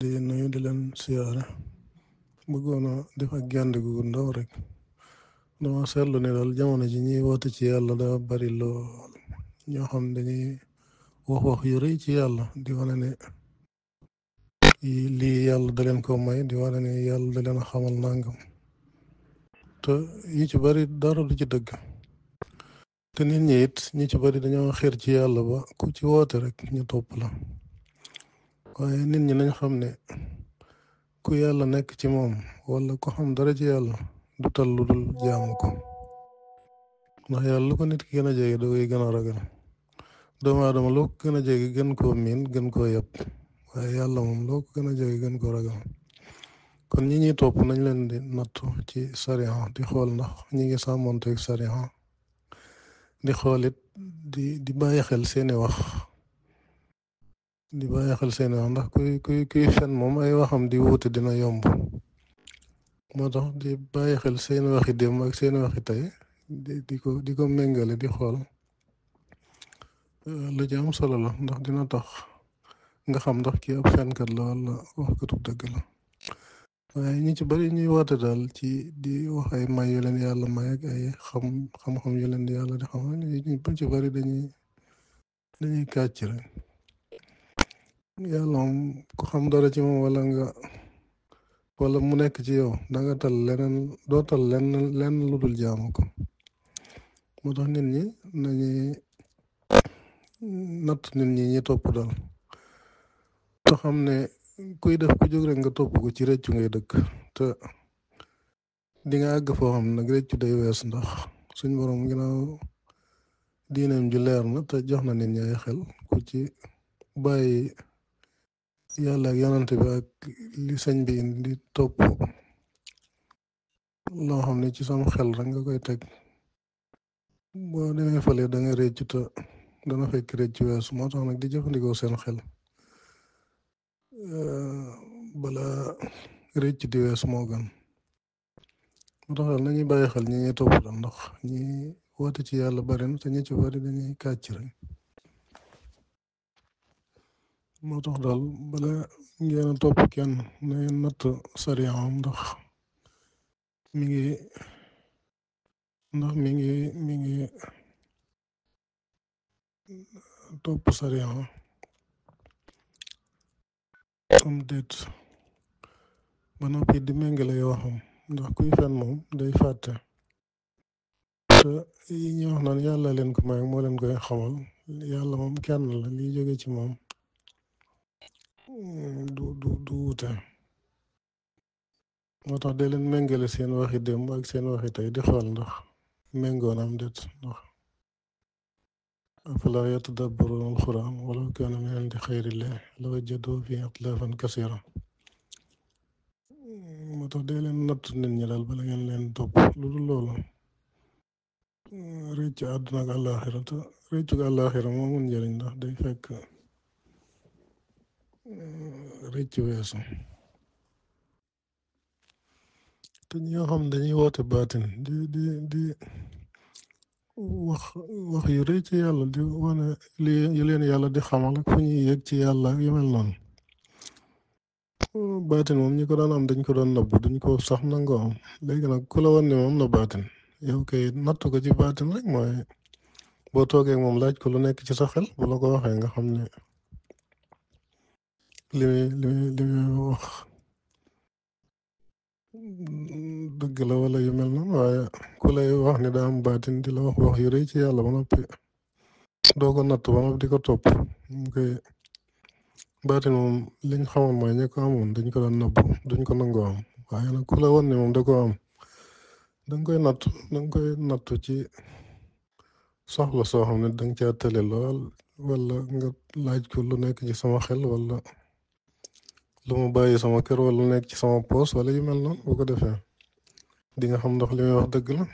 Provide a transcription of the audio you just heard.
di nuyu di leen siyaare bëggoon a def ak gànd gu ndaw rek. dama seetlu ne daal jamono ji ñuy woote ci yàlla daa bari lool. ñoo xam dañuy wax yu rëy ci yàlla di wane ne lii yàlla da leen ko may, di wane ne yàlla da leen a xamal nangam, te yi ci bari dara du ci dëgg. te nit ñi it ñi ci bari dañoo xir ci yàlla ba ku ci woote rek ñu topp la. waaye nit ñi nañ xam ne ku yàlla nekk ci moom wala ko xam dara ci yàlla du tal lu dul jaamu ko. ndax yàlla lu ko nit ki gën a jege da koy gën a ragal. doomu aadama loo ko gën a jege gën koo miin gën koo yëpp, waaye yàlla moom loo ko gën a jege gën koo ragal. kon ñi ñuy topp nañ leen di nattu ci sariya di xool ndax ñi ngi sàmmonteeg sariya, di xool it di bàyyi xel seeni wax. ndax kuy fen moom ay waxam di wuute dina yomb. moo tax di bàyyi xel seeni waxi démb ak seeni waxi tey di ko méngale di xool lu ci am solo la, ndax dina tax nga xam ndax kii ab fenkat la wala waxkatu dëgg la. waaye ñi ci bari ñuy woote daal ci di wax ay may yu leen yàlla may ak ay xam-xam yu leen di yàlla di xam, ñu ci bari dañuy kàcc rek. yàlla moom ku xam dara ci moom wala mu nekk ci yow danga tal leneen, doo tal lenn lu dul jaamu ko. moo tax nit ñi nañuy natt nit ñi topp daal te xam ne kuy def ku jóg rek nga topp ko ci rëccu ngay dëkk, te di nga àgg foo xam nag rëccu day wees, ndax suñ borom ginnaaw diineem ju leer na te jox na nit ñi ay xel. ku ci bàyyi yàlla ak yonante bi ak li sëñ bi indi topp loo xam ne ci sama xel rek nga koy teg, boo demee fële da nga réccu te dana fekk réccu weesu. moo tax nag di jëfandikoo seen xel bala réccu di weesu moo gën. moo tax daal nañuy bàyyi xel ñi ñuy topp daal, ndax ñi woote ci yàlla bari na te ñi ci bari dañuy kàcc rek. moo tax daal bala ngeen a topp kenn na ngeen natt sariyaam ndax mi ngi topp sariyaam am déet, ba noppi di méngale yoo xam. ndax kuy fen moom day fàtte, te yi ñu wax naan yàlla leen ko may moo leen koy xamal. yàlla moom kenn la, liy jóge ci moom du wute. moo tax dee leen méngale seen waxi démb ak seen waxi tey di xool ndax méngoon am déet. ndax afalaa yatadabbaruuna al-qur'aan walaw kaana min indi xayrillah la wajadu fiihi ixtilaafan kasiiran. moo tax dee leen natt nit ñi daal bala ngeen leen topp. lu dul loolu réccu àdduna ak àllaaxira, te réccu àllaaxira moo mun njëriñ ndax day fekk réccu weesu. te ñi nga xam dañuy woote baatin di wax yu rëy ci yàlla, di wane yu leen yàlla di xamal ak fu ñuy yëg ci yàlla ak yu mel noonu. baatin moom ñi ko daan am dañ ko doon nëbb, duñ ko sax nangoo am. léegi nag ku la wan ne moom na baatin, yow kay natt ko ci baatin rek. mooy boo toogee moom laaj ko lu nekk ci sa xel, bu la ko waxee nga xam ne li muy wax dëgg la wala yu mel noonu. waaye ku lay wax ne daa am baatin di la wax yu rëy ci yàlla ba noppi doo ko natt ba noppi di ko topp, mu koy baatin moom liñ xamoon mooy ñi ko amoon dañ ko doon nëbb, duñ ko nangoo am. waaye nag ku la won ne moom da ko am, danga koy nattu ci soxla soo xam ne danga caa tële lool, wala nga laaj ko lu nekk ci sama xel, wala lu ma bàyyi sama kër, wala lu nekk ci sama poos, wala yu mel noonu. bu ko defee di nga xam ndax li muy wax dëgg la.